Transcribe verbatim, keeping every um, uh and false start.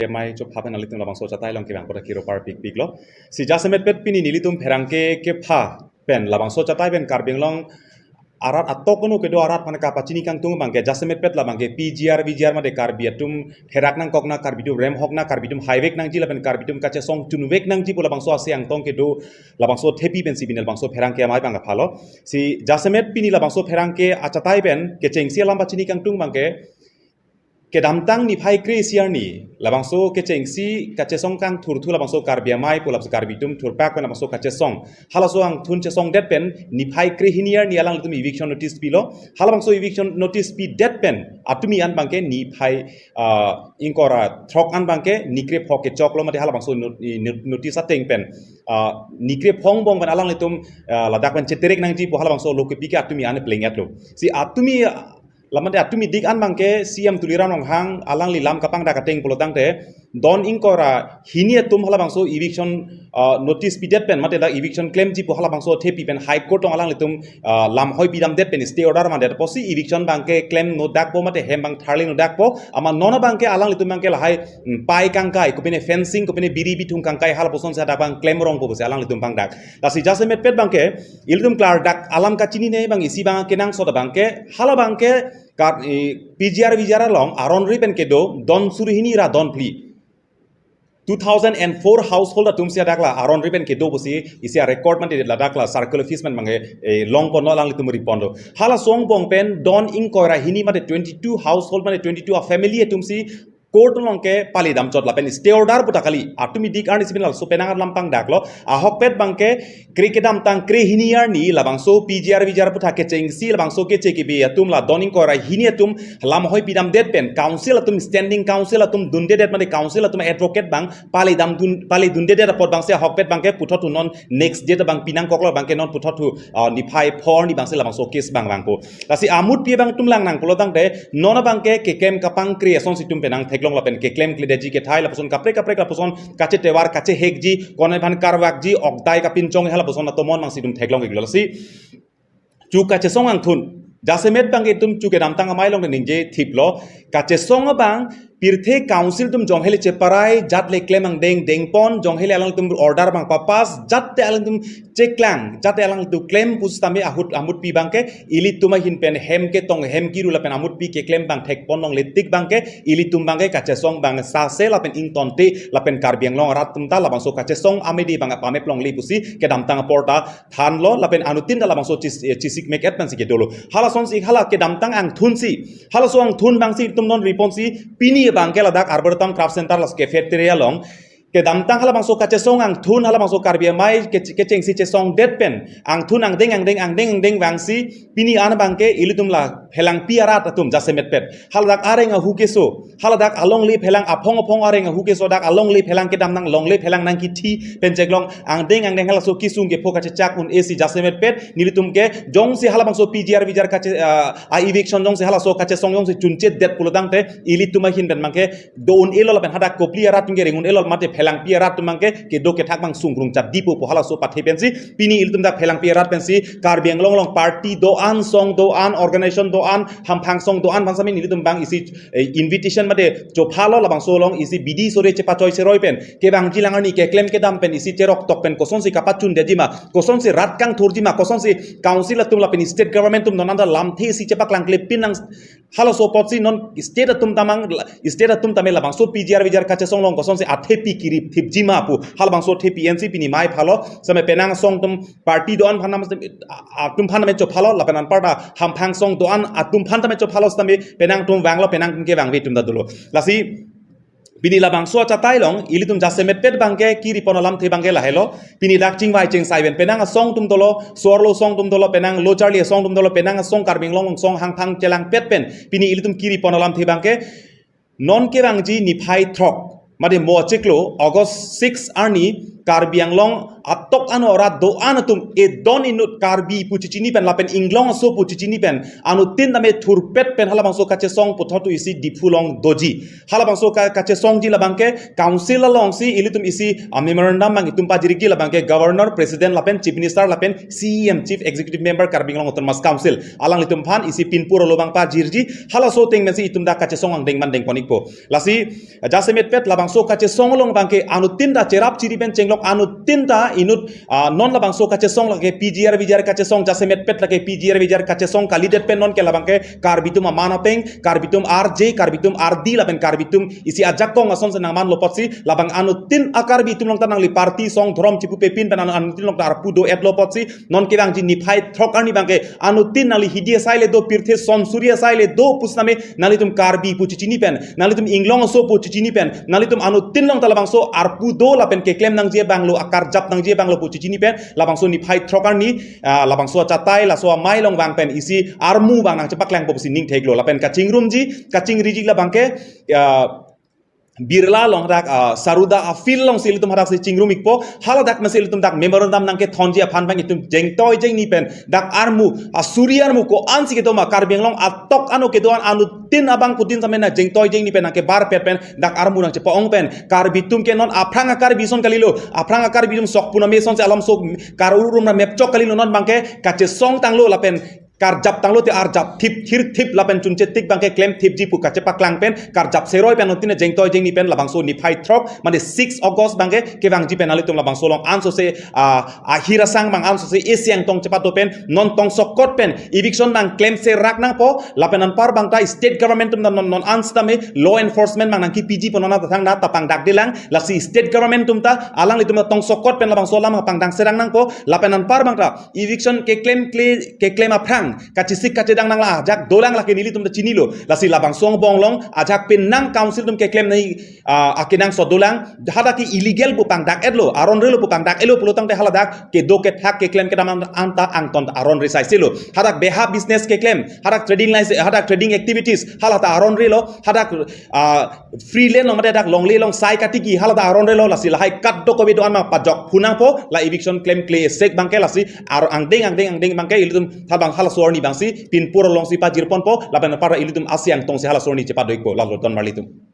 Amei chopha pen nanglitum labangso achatai along kevang apot ta kiro parpikpiklo. Si jasemetpet pini nelitum pherangke kepha pen labangso achatai pen Karbi Anglong arat atok anu kedo arat aphan kapachini kangtung abangke jasemetpet labangke P G R V G R mate Karbi atum pherak nangkok na, Karbi atum remhok na, Karbi atum haivek nangji lapen Karbi atum kachesong chunvek nangji pu labangso ase angtong kedo labangso athepi pensi pini labangso pherangke amei abang kaphalo. Si jasemet pini labangso pherangke achatai pen kechengsi alam pachini kangtung abangke kedamtang niphai kre-isi arni labangso kechengsi kachesong kangthurthu labangso Karbi amei pu labangso Karbi atum thurpak pen labangso kachesong, halaso angthun chesongdet pen niphai krehini arni alanglitum eviction notice pilo. Halabangso eviction notice pidet pen atumi an abangke niphai, ah, ingkoi ra throk an abangke nikre phok kechoklo mate halabangso not-, i not-, notice ateng pen, ah, nikre phongbong pen alanglitum, ah, ladak pen cheterek nangji pu halabangso lo kepi ke atumi an pleng-etlo. Si atumi, ah, lamate atumi dik an abangke C M Tuliram Ronghang alangli lam kapangdak ateng pulotangte don ingkoi ra hini atum halabangso eviction, ah, notice pidet pen mate dak eviction klemji pu halabangso athepi pen High Court along alanglitum, ah, lamhoi pidamdet pen stay order mandet apotsi eviction abangke klem nodakpo mate hem abang tharle nodakpo, amat non abangke alanglitum abangke lahai, mm, pai kangkai, kopine fencing, kopine biri bithung kangkai halapusonsi hadak abang klemrongpo pusi alanglitum pangdak. Lasi jasemetpet abangke ilitum klardak alam kachinine abang isi abang kenangsot abangke, hala abangke kar-, i, P G R V G R along aron ri pen kedo don suri hini ra don phli, two thousand and four household atumsi hadak la aron ri pen kedo pusi isi a-record mate ladak la circular office pen abangke, eh, longpon, alanglitum riponlo. Halaso angbong pen don ingkoi ra hini mate twenty-two household mate twenty-two a-family atumsi court along ke pali damchot lapen stay order puta kali. Atumi dik arnisi pini laso penang alam pangdaklo. Ahokpet abangke kre kedamtang krehini arni labangso P G R V G R aphuthak kechengsi labangso keche kebi atum la don ingkoi ra hini atum lamhoi pidamdet pen council atum, standing council atum dundedet mate council atum advocate abang pali damdun, pali dundedet apot abangsi ahokpet abangke puthot thu non next date abang pinangkoklo abangke non puthot thu, ah, niphai phli arni abangsi labangso case abang vangpo. Lasi amutpi abang atum lang nang pulotangte non abangke keklem kapangkre asonsi itum penang theklong lapen keklemkledetji kethai lapuson kaprek kaprek lapuson kachetovar kachehekji, konai aphan karvakji, okdai kapinchong halapuson atomon abangsi itum theklong iklo. Lasi chu kachesong angthun jasemet abangke itum chu kedamtang amei along ningje thiplo, kachesong abang pirthe council atum jong hele cheparai, jat le klem angdeng dengpon, jong hele alangtum order abang papass, jat te alangtum cheklang, jat te alangtum klem pusitame ahut amutpi abangke ilitum ahin pen hem ketong hem kiru lapen amutpi keklem abang thekpon longle tik abangke ilitum abangke kachesong abang sase lapen ingtonte lapen Karbi Anglong arat atum ta labangso kachesong amidi abang pamep longle pusi kedamtang apor ta thanlo lapen anuttin ta labangso chis-, eh, chisikmek-et pensi kedolo. Halasonsi hala kedamtang angthunsi, halaso angthun abangsi itum non riponsi pini abangke ladak Arboretum Craft Center laso cafeteria along kedamtang halabangso kachesong angthun halabangso Karbi amei ke-, kechengsi chesongdet pen angthun angdeng angdeng angdeng angdeng vangsi pini an abangke ilitum la phelangpi arat atum jasemetpet haladak areng ahu keso, haladak alongle phelang aphong aphong areng ahu keso dak alongle phelang kedamtang longle phelang nangkithi pen cheklong angdeng angdeng halaso kesung kepho kachechak un-esi jasemetpet nelitum ke jongsi halabangso P G R V G R kache, ah, a-eviction jongsi halaso kachesong jongsi chunchedet pulotangte ilitum ahin pen abangke do un-elo lapen hadak kopli arat atum ke reng un-elo mate phelangpi arat atum abangke kedo kethak abang sungrung chatdipo pu halaso pathe pensi pini ilitum dak phelangpi arat pensi Karbi Anglong along party do-an, song do-an, organization do-an, hamphang song do-an aphan sami nelitum abang isi, eh, invitation mate chophalo labangso along isi bidi sore chepachoi cheroi pen kevangji lang arni keklem kedam pen isi cheroktok pen kosonsi kapachundetji ma, kosonsi rat kangthurji ma, kosonsi council atum lapen state government atum non anta lamthe isi chepaklangklepin nang halaso apotsi non state atum ta mang, state atum tame labangso P G R V G R kachesong along kosonsi athepi kirip thipji ma pu halabangso athepi ensi pini amei phalo, same penang song atum party do-an aphan nam atum aphan name chophalo lapen anparta hamphang song do-an atum aphan tame chophalo sitame penang atum vanglo penang atum kevangve atum ta dolo. Lasi pini labangso achatai along ilitum jasemetpet abangke kiripon alamthe abangke lahelo. Pini dak chingvai chingsai pen penang asong atum dolo, so-arlo asong atum dolo, penang lo charli asong atum dolo, penang asong Karbi Anglong song hangphang chelangpet pen pini ilitum kiripon alamthe abangke non kevangji niphai throk mate mo achiklo August six arni Karbi Anglong atok ano arat do-an atum edon inut Karbi pu chichini pen lapen inglong aso pu chichini pen anuttin tame thurpet pen halabangso kachesong puthot isi Diphu along doji. Halabangso ka kachesongji labangke council alongsi ilitum isi, ah, memorandum abang itum pajirikji labangke governor, president lapen chief minister lapen C E M, chief executive member Karbi Anglong Autonomous Council alanglitum aphan isi pinpur alo abang pajirji. Halaso ateng pensi itum dak kachesong angdeng mandeng pon-ikpo. Lasi jasemetpet labangso kachesong along abangke anuttin ta cherap chiri pen chenglok anuttin ta inut, ah, non labangso kachesong lake P G R V G R kachesong, jasemetpet lake P G R V G R kachesong kalidet pen nonke labangke Karbi atum aman ateng, Karbi atum arje, Karbi atum ardi lapen Karbi atum isi ajakong asonsi nangmanlo apotsi labang anuttin a-Karbi atum along ta nangli party song dhorom chipupe pin pen anu- anuttin along ta arpu do-etlo apotsi non kevangji niphai throk arni abangke anuttin nangli hidi asai le do, pirthe son suri asai le do pusitame nanglitum Karbi pu chichini pen, nanglitum inglong aso pu chichini pen, nanglitum anuttin along ta labangso arpu do lapen keklem nangji abanglo, akarjap nangji abanglo pu chichini pen labangso niphai throk arni, ah, labangso achatai laso amei along vang pen isi armu abang nangchepaklangpo pusi ning theklo. Lapen kachingrumji, kachingriji labangke, ah, Birla along dak, ah, Saruda a-field alongsi ilitum hadaksi chingrum-ikpo. Haladak masi ilitum dak memorandum nangkethonji aphan abang itum jengtoi jengni pen dak armu, asuri armu ko-ansi kedo ma, Karbi Anglong atok ano kedo-an anuttin abangphutin tame nang jengtoi jengni pen nangkebarpet pen dak armu nangchepa-ong pen Karbi atum ke non aphrang a-Karbi ason kalilo, aphrang a-Karbi atum sok puname asonsi alam sok kar-ur rum ra mepchok kalilo, non abangke kachesong tanglo lapen karjap tanglo te arjap thip thir thip lapen chunche tik abangke klem thipji pu kachepaklang pen karjap seroi pen anuttin jengtoi jengni pen labangso niphai throk mane six August abangke kevangji pen alitum labangso along ansose, ah, ahir asang abang ansose isi angtong chepato pen non tongsokot pen eviction abang klemse rak nangpo. Lapen anpar abang ta state government atum ta non non ansitame law enforcement abang nangkepiji pu non ta thangta pangdakdelang. Lasi state government atum ta alanglitum ta tongsokot pen labangso alam pangdang serang nangpo. Lapen anpar abang ta eviction keklem kle keklem aphrang kachesik kachedang nanglang ajak dolang lake nelitum ta chinilo. Lasi labangso angbong along ajak penang council atum keklem nangji, ah, akenangsot dolang. Hadak ke illegal pu pangdak-etlo, aron relo pu pangdak-etlo pulo tangte haladak kedo kethak keklem kedam an- anta angton ta aron resai selo. Hadak beha business keklem, hadak trading license, hadak trading activities hala ta aron relo, hadak, ah, free land along mate dak longle longsai katiki hala ta aron relo. Lasi lahai kat do kobe do-an abang pajok phunangpo, la eviction klem kle sek abangke. Lasi ar angdeng angdeng angdeng abangke ilitum thabang halaso arni abangsi pinpur alongsi pajir ponpo, lapen anpar ilitum isi angtongsi halaso arni chepado-ikpo. Lalo ton marlitum.